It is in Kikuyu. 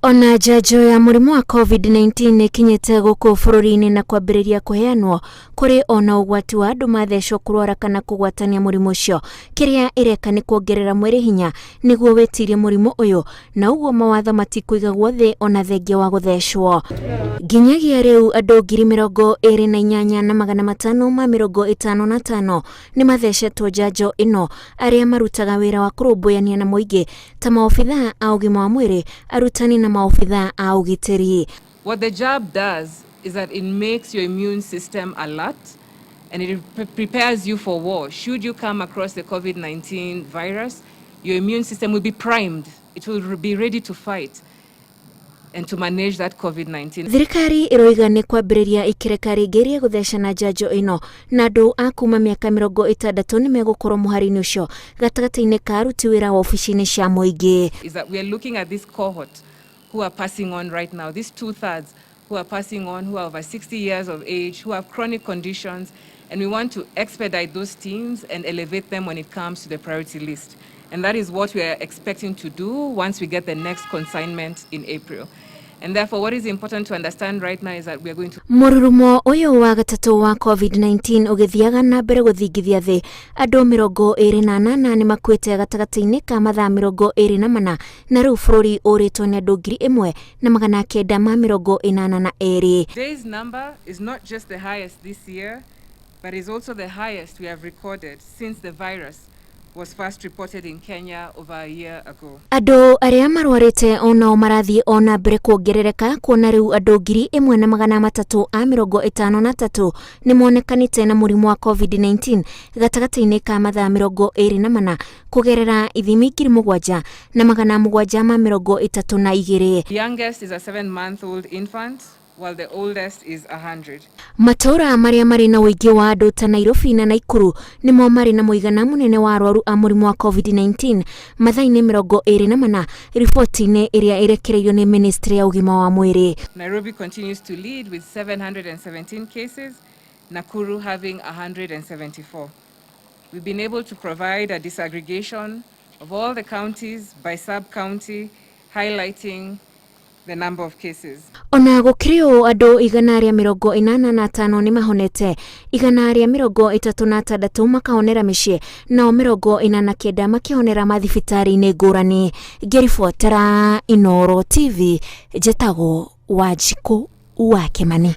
Ona njanjo ya mũrimũ wa COVID-19 ĩkinyĩte gũkũ bũrũri-inĩ na kwambĩrĩria kũheanwo, kũrĩ ona ũgwati wa andũ mathecwo kũrwara kana kũgwatania mũrimũ ũcio. Kĩrĩa ĩreka nĩ kuongerera mwĩrĩ hinya nĩguo wĩtirie mũrimũ ũyũ, na ũguo mawatho matikũigagwo thĩ ona thengia wa gũthecwo. Nginyagia rĩu andũ 28,555 nĩ mathecetwo njanjo ĩno, arĩa marutaga wĩra wa kũrũmbũyania na mũingĩ ta maobithaa a ũgima wa mwĩrĩ, arutani na maobithaa a ũgitĩri. What the jab does is that it makes your immune system alert and it prepares you for war. Should you come across the COVID-19 virus, your immune system will be primed. It will be ready to fight and to manage that COVID-19. Thirikari ĩroiga nĩ kwambĩrĩria ikereka rĩngĩ rĩa gũthecana njanjo ĩno, na andũ a kuma mĩaka 60 nĩ megũkorwo mũhari-inĩ ũcio gatagatĩ-inĩ ka aruti wĩra wabici-inĩ cia mũingĩ. Is that we are looking at this cohort who are passing on right now, these two-thirds who are passing on, who are over 60 years of age, who have chronic conditions, and we want to expedite those teams and elevate them when it comes to the priority list. And that is what we are expecting to do once we get the next consignment in April. And therefore, what is important to understand right now is that we are going to Mũrurumo ũyũ wa gatatũ wa COVID-19 ũgĩthiaga na mbere gũthingithia thĩ, andũ 28 nĩ makuĩte gatagatĩ-inĩ ka mathaa 24, na rĩu bũrũri ũrĩtwo nĩ andũ 1982. Today's number is not just the highest this year, but is also the highest we have recorded since the virus was first reported in Kenya over a year ago. Andũ arĩa marwarĩte onao marathiĩ o na mbere kuongerereka, kuona rĩu andũ 1353 nĩ monekanĩte na mũrimũ wa COVID-19 gatagatĩ-inĩ ka mathaa 24 kũgerera ithimi 7732. The youngest is a 7-month-old infant, while the oldest is 100. Matũũra marĩa marĩ na ũingĩ wa andũ ta Nairobi na Naikuru nĩmo marĩ na mũigana mũnene wa arwaru a mũrimũ wa COVID-19 mathaa-inĩ 24, riboti-inĩ ĩrĩa ĩrekereirio nĩ ministry ya ũgima wa mwĩrĩ. Nairobi continues to lead with 717 cases, Nakuru having 174. We've been able to provide a disaggregation of all the counties by sub-county, highlighting the number of cases. Ona gũkĩrĩ ũũ, andũ 185 nĩ mahonete, 136 makahonera mĩciĩ, nao 49 makĩhonera mathibitarĩ-inĩ ngũrani. Ngĩribotera Inooro TV, njĩtagwo Wanjikũ wa Kĩmani.